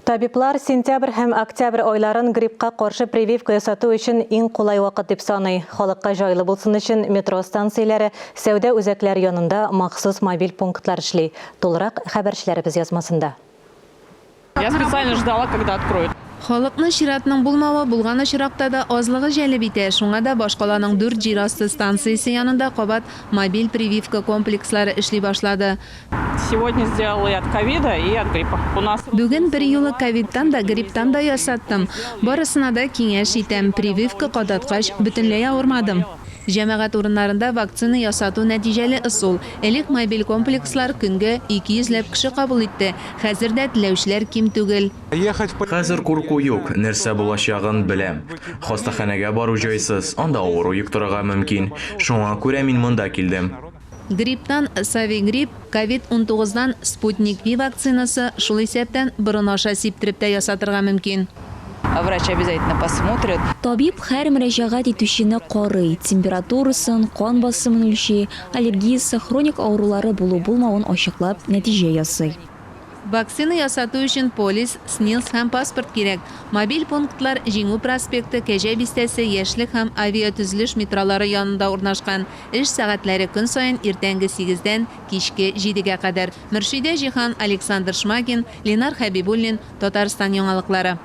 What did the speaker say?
Табиблар сентябрь һәм октябрь айларын гриппка каршы прививка ясату өчен иң кулай вакыт дип саный. Халыкка җайлы булсын өчен метро станцияләре, сәүдә үзәкләре янында махсус мобиль пунктлар эшли. Тулырак хәбәрчеләребез язмасында. Я специально ждала, когда откроют. Халыкны чиратның булмавы, булган очракта да азлыгы җәлеп итә, шуңа да башкаланың дүрт җир асты станциясе янында кабат мобиль прививка комплекслары эшли башлады. Сегодня сделала и от ковида, и от гриппа. У нас Бүген берьюлы ковидтан да, грипптан да ясаттым. Барысына да киңәш итәм. Прививка кадаткач, бөтенләй авырмадым. Җәмәгать урыннарында вакцина ясату нәтиҗәле ысул. Элек мобиль комплекслар көнгә 200 ләп кеше кабул итте. Хәзер дә теләүчеләр ким түгел. Хәзер курку юк, нәрсә булачагын беләм. Хастаханәгә бару җайсыз, анда авыру йоктырырга мөмкин. Шуңа күрә мин монда килдем. Грипптан Совигрипп, ковид унтугыздан Спутник Ви вакцинасы, шул исәптән борын аша сиптереп тә ясатырга мөмкин. Врач обязательно посмотрит. Табиб һәр мөрәҗәгать итүчене карый, температурасын, кан басымын үлчи, аллергиясе, хроник авырулары булу-булмавын ачыклап, нәтиҗә ясый. Вакцина ясату өчен полис, СНИЛС һәм паспорт кирәк. Мобиль пунктлар Җиңү проспекты, Кәҗә бистәсе, Яшьлек һәм Авиатөзелеш метролары янында урнашкан. Эш сәгатьләре көн саен иртәнге сигездән кичке җидегә кадәр. Мөршидә Җиһан, Александр Шмагин, Ленар Хәбибуллин, Татарстан яңалыклары.